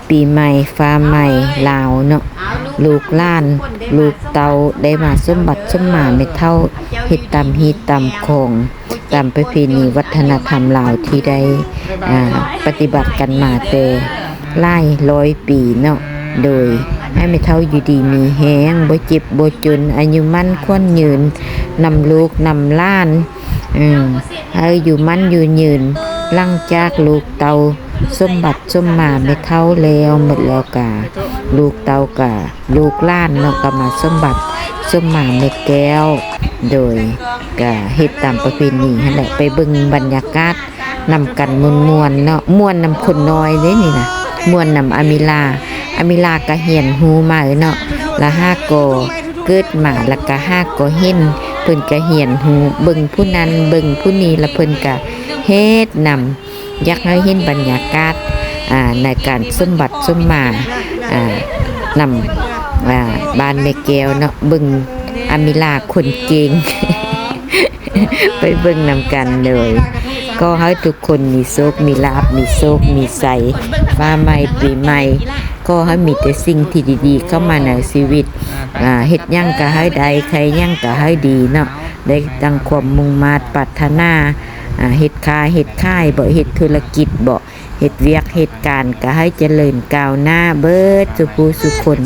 ປີໃໝ່ຟ້າໃໝ່ລາວເນາະ, ລູກຫຼານລູກເຕົ້າໄດ້ມາສົມບັດສົມໝາແມ່ເຖົ້າ, ເຮັດຕາມຮີດຕາມຄອງ ຕາມປະເພນີວັດທະນະທຳລາວທີ່ໄດ້ ອ່າ ປະຕິບັດກັນມາແຕ່ຫຼາຍຮ້ອຍປີເນາະ. ໂດຍໃຫ້ແມ່ເຖົ້າຢູ່ດີມີແຮງ, ບໍ່ເຈັບບໍ່ຈົນ, ອາຍຸໝັ້ນຂວັນຍືນນຳລູກນຳຫຼານ. ເອີ ໃຫ້ຢູ່ໝັ້ນຢູ່ຍືນ, ຫຼັງຈາກລູກເຕົ້າສົມບັດສົມໝາແມ່ເຖົ້າແລ້ວໝົດແລ້ວກະ ລູກເຕົ້າກະ ລູກຫຼານເນາະ ກະມາສົມບັດສົມໝາແມ່ແກ້ວ. ໂດຍກະເຮັດຕາມປະເພນີຫັ້ນແຫຼະ. ໄປເບິ່ງບັນຍາກາດນຳກັນມ່ວນໆເນາະ, ມ່ວນນຳຄົນນ້ອຍເດ້ນີ້ນະ, ມ່ວນນຳອາມິລາ. ອາມິລາກະຮຽນຮູ້ໃໝ່ເນາະ, ລະຫາກໍເກີດມາລະກະຫາກໍເຫັນ, ເພິ່ນກະຮຽນຮູ້ ເບິ່ງຜູ້ນັ້ນເບິ່ງຜູ້ນີ້ ລະເພິ່ນກະເຮັດນຳ. ຢາກໃຫ້ເຫັນບັນຍາກາດ ອ່າ ໃນການສົມບັດສົມໝາ ອ່າ ນຳ ອ່າ ບ້ານແມ່ແກ້ວເນາະ, ເບິ່ງອາມິລາຄົນເກັ່ງ. ໄປເບິ່ງນຳກັນເລີຍ. ຂໍໃຫ້ທຸກຄົນມີໂຊກມີລາບ ມີໂຊກມີໄຊ ຟ້າໃໝ່ປີໃໝ່. ຂໍໃຫ້ມີແຕ່ສິ່ງທີ່ດີໆເຂົ້າມາໃນຊີວິດ. ອ່າ ເຮັດຫຍັງກະໃຫ້ໄດ້, ໃຄຫຍັງກະໃຫ້ດີເນາະ, ໄດ້ດັ່ງຄວາມມຸ່ງມາດປາດຖະໜາ. ອ່າ ເຮັດຄ້າເຮັດຂາຍບໍ, ເຮັດທຸລະກິດບໍ, ເຮັດວຽກເຮັດການກະໃຫ້ຈະເລີນກ້າວໜ້າເບິດສູ່ຜູ້ສູ່ຄົນ.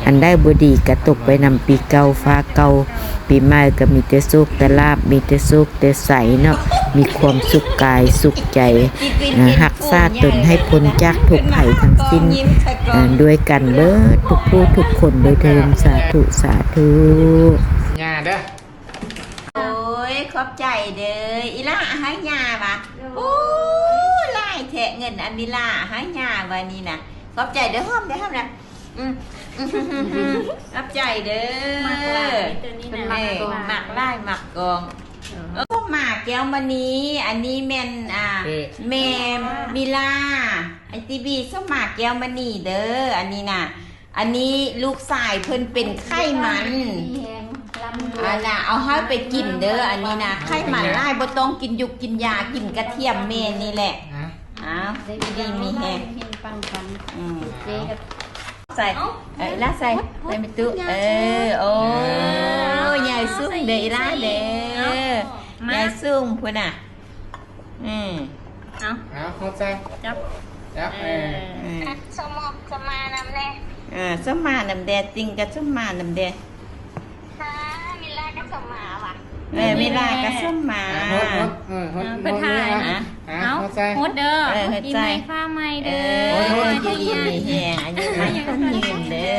ອັນໃດບໍ່ດີກະຕົກໄປນຳປີເກົ່າຟ້າເກົ່າ, ປີໃໝ່ກະມີແຕ່ໂຊກແຕ່ລາບ, ມີແຕ່ໂຊກແຕ່ໄຊເນາະ, ມີຄວາມສຸກກາຍສຸກໃຈ. ອ່າ ຮັກສາຕົນໃຫ້ພົ້ນຈາກທຸກໄພທັງສິ້ນ ອ່າ ດ້ວຍກັນເບິດທຸກຜູ້ທຸກຄົນເດີ. ສາທຸ ສາທຸ. ຍາເດີ. ໂອ້ຍ ຂອບໃຈເດີ. ອີຫຼ້າໃຫ້ຍາຫວາ? ໂອ້ ຫຼາຍແທ້ເງິນອາມິລາໃຫ້ຍາຫວານີ້ນະ. ຂອບໃຈເດີ. ຫອມເດີ ຫອມເດີ. ອືມ ຂອບໃຈເດີ. ມັກຫຼາຍໂຕນີ້ນະ. ເອີ ມັກຫຼາຍ ມັກກອງ. ເອີ ເອີ ສົມໝາແກ້ວມະນີ. ອັນນີ້ແມ່ນ ອ່າ ແມ່ມິລາ ໄອທີບີ ສົມໝາແກ້ວມະນີເດີ ອັນນີ້ນະ. ອັນນີ້ລູກຊາຍເພິ່ນເປັນໄຂມັນ. ອັນນະ ເອົາໃຫ້ໄປກິນເດີ. ອັນນີ້ນະ ໄຂມັນຫຼາຍ ບໍ່ຕ້ອງກິນຢູກກິນຢາ, ກິນກະທຽມແມ່ນີ້ແຫຼະ. ອ້າວ ຢູ່ດີມີແຮງ. ອືມ ໃສ່ ເອີ ລະໃສ່ ໃສ່ໄປຕູ້. ເອີ ໂອ້ ໃຫຍ່ສູງເດີ ອີຫຼ້າເດີ. ໃຫຍ່ສູງພຸ້ນນະ. ອືມ ເອົາ ເອົາ ຫົດໃສ່ ຈັບ ຈັບ ເອີ ເອີ ເອີ ສົມໝານຳແດ່. ເອີ ສົມໝານຳແດ່ ຕິງກະສົມໝານຳແດ່. ເອີ ມິລາກະສົມໝາຫວາ? ເອີ ມິລາກະສົມໝາ. ຫົດ ຫົດ ເອີ ຫົດ ເອີ ເພິ່ນຖ່າຍ ຫົດ ເອົາ ຫົດໃສ່ ຫົດເດີ. ເອີ ຫົດໃສ່ ປີໃໝ່ຟ້າໃໝ່ເດີ. ເອີ ຢູ່ດີມີແຮງ ອາຍຸໝັ້ນຂວັນຍືນເດີ.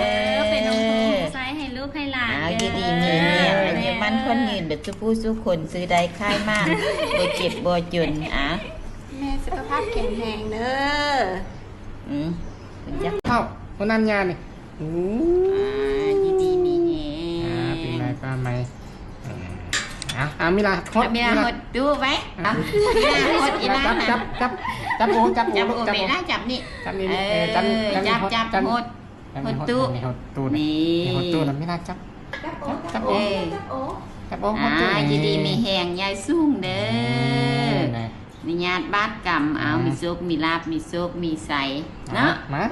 ເປັນນ້ອງຜູ້ໃຊ້ໃຫ້ລູກໃຫ້ຫຼານ. ເອົາ ຢູ່ດີມີແຮງ ອາຍຸໝັ້ນຂວັນຍືນເບິດ ສູ່ຜູ້ສູ່ຄົນ ຊື້ໄດ້ຂາຍໝານ ບໍ່ເຈັບບໍ່ຈົນ. ອາ ແມ່ສຸຂະພາບແຂງແຮງເດີ. ອືມ ເຂົ້າ ຄົນນັ້ນຍານີ້. ອືມ ອ່າ ຢູ່ດີມີແຮງ. ອ່າ ປີໃໝ່ຟ້າໃໝ່. ເອົາ ເອົາ ມິລາ ຫົດ ມິລາ ຫົດຕູ້ໄວ້. ເອົາ ມິລາ ຫົດ ອີລາ ຈັບ ຈັບ ຈັບ ຈັບໂອ ຈັບໂອ ຈັບໂອ ລູກ ຈັບໂອ ມິລາ ຈັບນີ້ ຈັບນີ້. ເອີ ເອີ ຈັບ ຈັບນີ້ ຈັບ ຈັບ ຫົດ ຫົດຕູ້ ຫົດຕູ້ ນີ້ ນີ້ ຫົດຕູ້ນະ. ມີນາຈັບ ຈັບ ຈັບໂອ ເອີ ຈັບໂອ ຫົດຕູ້. ອ່າ ຢູ່ດີມີແຮງ ໃຫຍ່ສູງເດີ. ອະນຸຍາດບາດກຳ. ເອົາ ອືມ ມີໂຊກມີລາບ ມີໂຊກມີໄຊເນາະ. ມາ